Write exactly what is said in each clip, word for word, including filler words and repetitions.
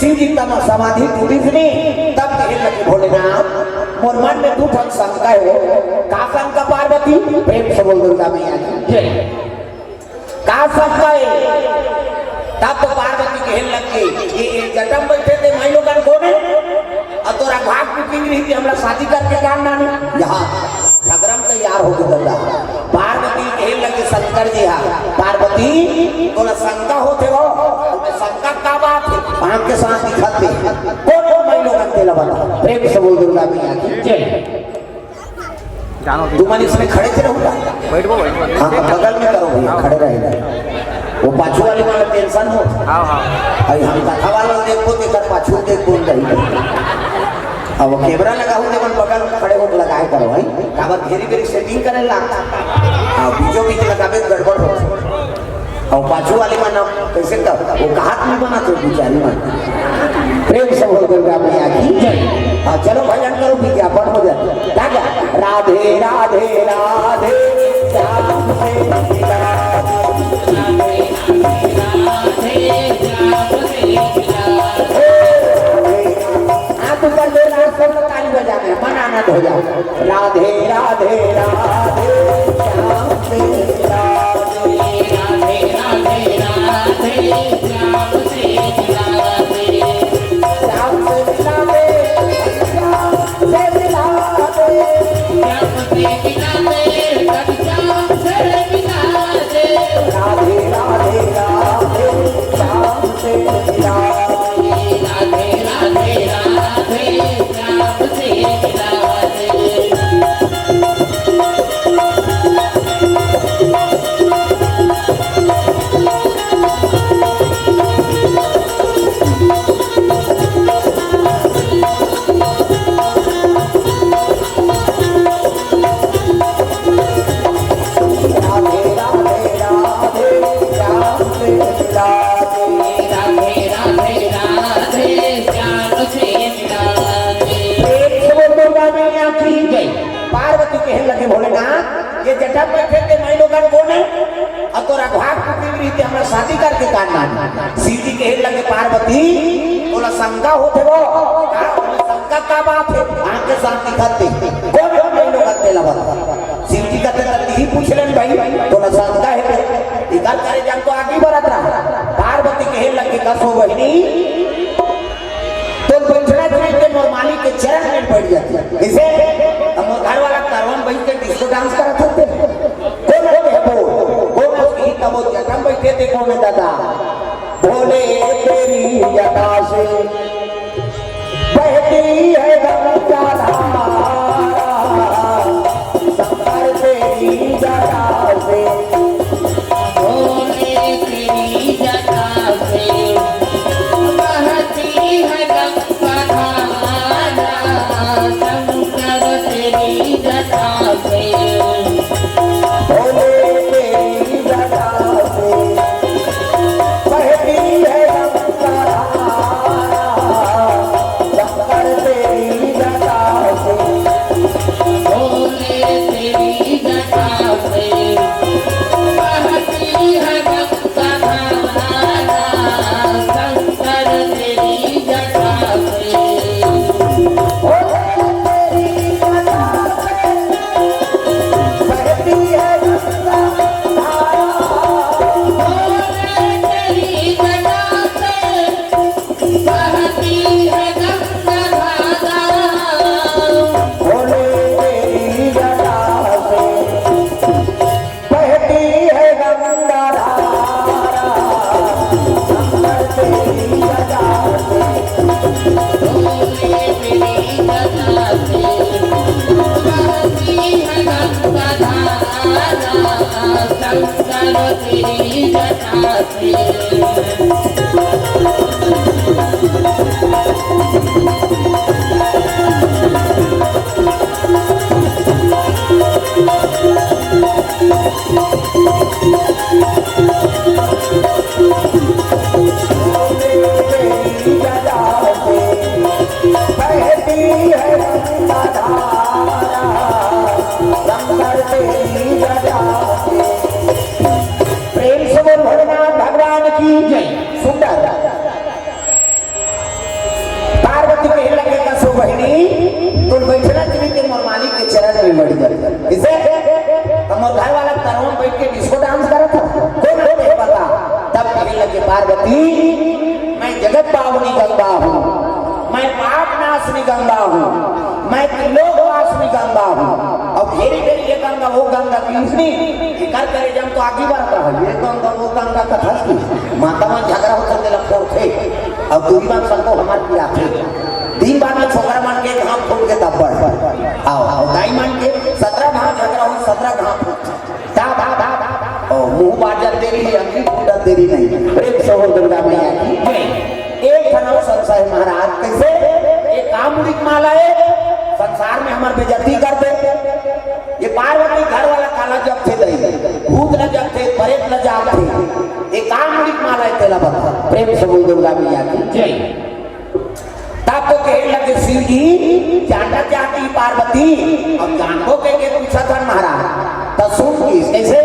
शिव जी तब समाधि टूटिस नी, तब कहे लगे भोलेनाथ, मोर मन में दू ठन शंका हे हो। का शंका पार्वती? प्रेम से बोल दुर्गा मैया की जय। का शंका हे? तब तो पार्वती कहे लगे, ये, ये जटा म बइठे ते माईलोगन कोन हे? अउ तोर अघा के booking रही कि हमला शादी करके का नानी? यहाँ झगरा म तैयार होगे दादा। पार्वती कहे लगे शंकर जी हा, पार्वती, तोला शंका होथे वो? अउ मैं शंका का बात हे? आँख के साथ दिखत हे। कोन हे माईलोगन तेला बता। प्रेम से बोल दुर्गा मैया की जय। जानो दे। तुमन इसमें खड़े थे रहूँगा। बैठो, बैठो, बैठो। हाँ, बगल में करो भैया, खड़े रहे। वो पाछू वाले वाला tension हो। हाँ, हाँ। अरे हम कथा वाला देखबो, तेकर पाछू देखबो नहीं। अब वो camera लगा हूँ, जब बगल में खड़े हो तो लगाए करो, भाई। काबर घेरी बेरी setting करे लागता। हाँ, बीचों बीच लगाबे तो गड़बड़ हो। अउ पाछू वाले मन अब कइसे कर, वो कहात नहीं बना तो बिचारी मन। प्रेम से बोल दुर्गा मैया की जय। हाँ, चलो भजन करो, विज्ञापन हो जाए। राधे राधे राधे श्याम से राधे। हाथ ऊपर ले ला, सब ताली बजाना है, मन आनंद हो जाओ। राधे राधे राधे श्याम से राधे। राधे राधे राधे श्याम से राधे। श्याम से राधे, श्याम से राधे। श्याम से राधे, श्याम से राधे। राधे राधे राधे श्याम से राधे। राधे राधे राधे श्याम से राधे। राधे राधे राधे श्याम से राधे। राधे राधे राधे श्याम से राधे। प्रेम से बोल दुर्गा मैया की जय। पार्वती कहे लगे भोलेनाथ, ये जटा म बइठे ते माईलोगन कोन हे? अउ तोर अघा के booking रही ते हमला शादी करके का नानी? शिव जी कहे लगे पार्वती, तोला शंका होथे वो? का शंका का बात हे? आँख के साथ दिखत हे। कोन हे माईलोगन तेला बता। शिव जी कहते, "तब यही पूछ लेन भाई, तोला शंका हे ते?" इधर करे जब तो आगे बढ़त रहा। पार्वती कहे लगे, "कस हो बहिनी, तो बइठना चाहिए, मोर मालिक के चरण में बैठ जाती।" इसे अब मोर घर वाला करवन बइठ के disco dance करत होते। कोन हे वो? कोन हे? तब वो जटा म बइठे ते कोन हे दादा? भोले तेरी जटा से बहती है गंगा धारा, शंकर तेरी जटा से। भोले तेरी जटा से बहती है गंगा धारा, शंकर तेरी जटा से। भोले तेरी जटा से बहती है गंगा धारा, शंकर तेरी जटा से। भोले तेरी जटा से बहती है गंगा धारा, शंकर तेरी जटा से। भोले तेरी जटा से बहती है गंगा धारा। भोले तेरी जटा से बहती है गंगा धारा। भोले तेरी जटा से बहती है गंगा धारा। शंकर तेरी जटा से। भोले तेरी जटा से बहती है गंगा धारा। शंकर तेरी जटा से। प्रेम से बोल भोलेनाथ भगवान की जय। तोर बइठना चाहिए कि मोर मालिक के चरण में बैठ जाए। किसे? तो मोर घर वाला करवा में बैठ के डिस्को डांस करत था। कौन है ये बता? तब कहे लगे पार्वती, मैं जगत पावनी गंगा हूँ, मैं पाप नाशनी गंगा हूँ, मैं त्रिलोक वासनी गंगा हूँ। अब घेरी घेरी ये गंगा, वो गंगा की उसनी, ये कर करे जम तो आगे बढ़ता है। ये गंगा, वो गंगा कथा की माता मन झगड़ा होता तेला फोड़थे। अब दूरी बात सबको हमार पिराथे। दिन बाद में छोकरा मन के घाम फूट के तब बढ़। आओ, आओ, दाई मन के सतरा घाम झगड़ा हो, सतरा घाम फूट। दा, दा, दा, दा, दा। ओ, मुंह बाजत देरी है, अंगली फूटत देरी नहीं। प्रेम से बोल दुर्गा मैया की जय। एक ठन अउ संशय महाराज, कैसे? ये का मुड़ी के माला है? संसार में हमार बेइज्जती कर दे। ये पार्वती घर वाला काला जब थे दई, भूत न जब थे, परेत न जाग थे। ये का मुड़ी के माला है, तेला बता। प्रेम से बोल दुर्गा मैया की जय। तब तो कहे लगे शिव जी, जानना चाहती पार्वती, अब जानबो के, के पूछा था महाराज। तो सुन की, कैसे?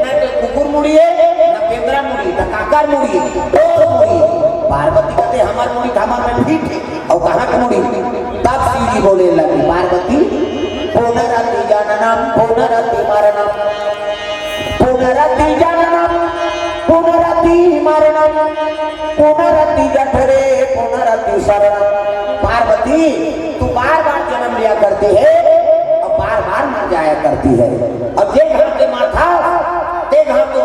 न तो कुकुर मुड़ी है, न बेंदरा मुड़ी, न काकर मुड़ी, तो मुड़ी। पार्वती कहते, हमार मुड़ी, हमार में फिट है, और कहाँ की मुड़ी? तब शिव जी बोले लगे, पार्वती, पुनरपि जननम, पुनरपि मरणम, पुनरपि जननम, पुनरपि मरणम, पुनरपि जठरे, पुनरपि शरणम। पार्वती, तू बार बार जन्म लिया करती है और बार बार मर जाया करती है। अब जे घर के माथा, ते घर तो,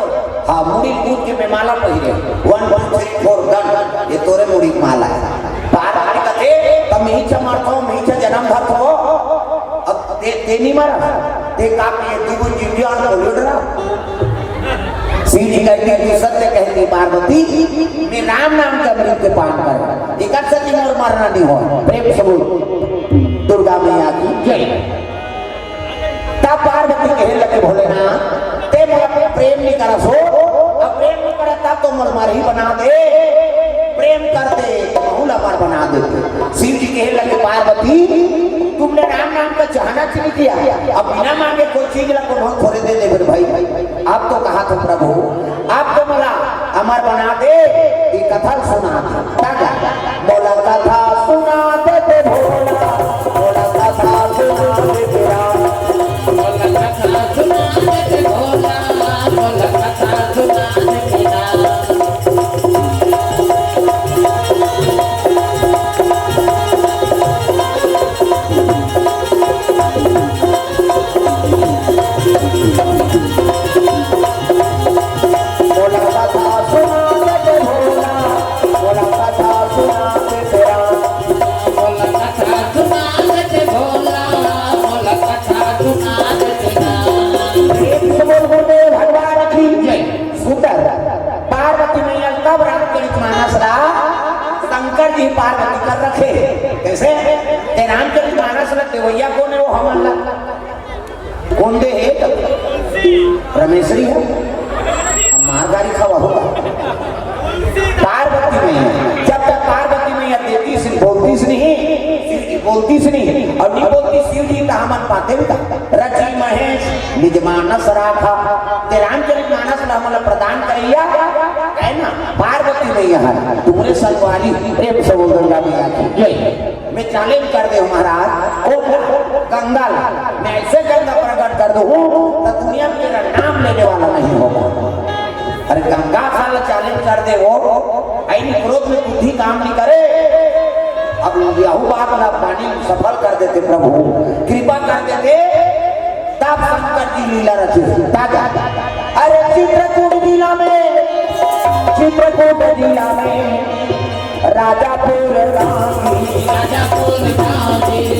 हाँ, मुड़ी कूद के मैं माला पहिरे, वन टू थ्री फोर डन, ये तोरे मुड़ी के माला है। बार बार कथे, तब मीचा मरथो, मीचा जन्म धरथो। अब ते, ते नहीं मरा, ते का किए, दू गुण जीव जान को लड़ रहा। शिव जी कहती, "तू सत्य कहती पार्वती, मैं राम नाम का अमृत के पान कर, एकर से मोर मरना नहीं हो।" प्रेम से बोल, दुर्गा मैया की जय। तब पार्वती कहे लगे, "भोलेनाथ, ते मोला प्रेम नहीं करस हो, अब प्रेम नहीं करस तब तो मोर मरही बना दे, प्रेम कर दे तो महू ला मर बना दे।" शिव जी कहे लगे, "पार्वती, तुमने राम नाम का चाहना चीज किया, अब बिना मांगे कोई चीज ला कोनो थोड़े दे दे भाई। आप तो कहा था प्रभु, आप तो मोला अमर बना दे, ये कथा सुना दे।" दादा, मोला कथा सुना दे दे भोला, मोला कथा सुना दे दे राम। मोला कथा सुना दे दे भोला, मोला कथा सुना दे दे राम। मोला कथा सुना दे भोला, मोला कथा सुना दे तेरा। मोला कथा सुना दे भोला, मोला कथा सुना दे तेरा। एक बोल बोल दे भगवान की जय। सुंदर। पार्वती मैया तब रामचरित मानस ला शंकर जी पार्वती कर रखे। कैसे? ते रामचरित मानस ला देवैया कोन है, वो हमन ला कोन दे हे? रमेशरी है। अब मार गारी खावा होगा। पार्वती मैया, जब तक पार्वती मैया देतीस नहीं, बोलतीस नहीं, बोलतीस नहीं, और नहीं बोलती शिव जी का हमन पाते भी था। रचि महेश निज मानस राखा, ते रामचरित मानस ला हमन ला प्रदान करैया, है ना? पार्वती मैया है, तुम्हरे संगवारी। प्रेम से बोल दुर्गा मैया की जय। मैं चैलेंज कर दे हूँ महाराज, ओ गंगा ला, मैं ऐसे गंगा प्रकट कर दूँ, तो दुनिया में तेरा नाम लेने वाला नहीं होगा। अरे गंगा साला चैलेंज कर दे वो, ऐनी क्रोध में बुद्धि काम नहीं करे। अब यहू बात ला पानी सफल कर देते प्रभु, कृपा कर देते, तब शंकर जी लीला रचे। ताजा। अरे चित्रकूट जिला में, चित्रकूट जिला में राजापुर गांधी, राजापुर गांधी,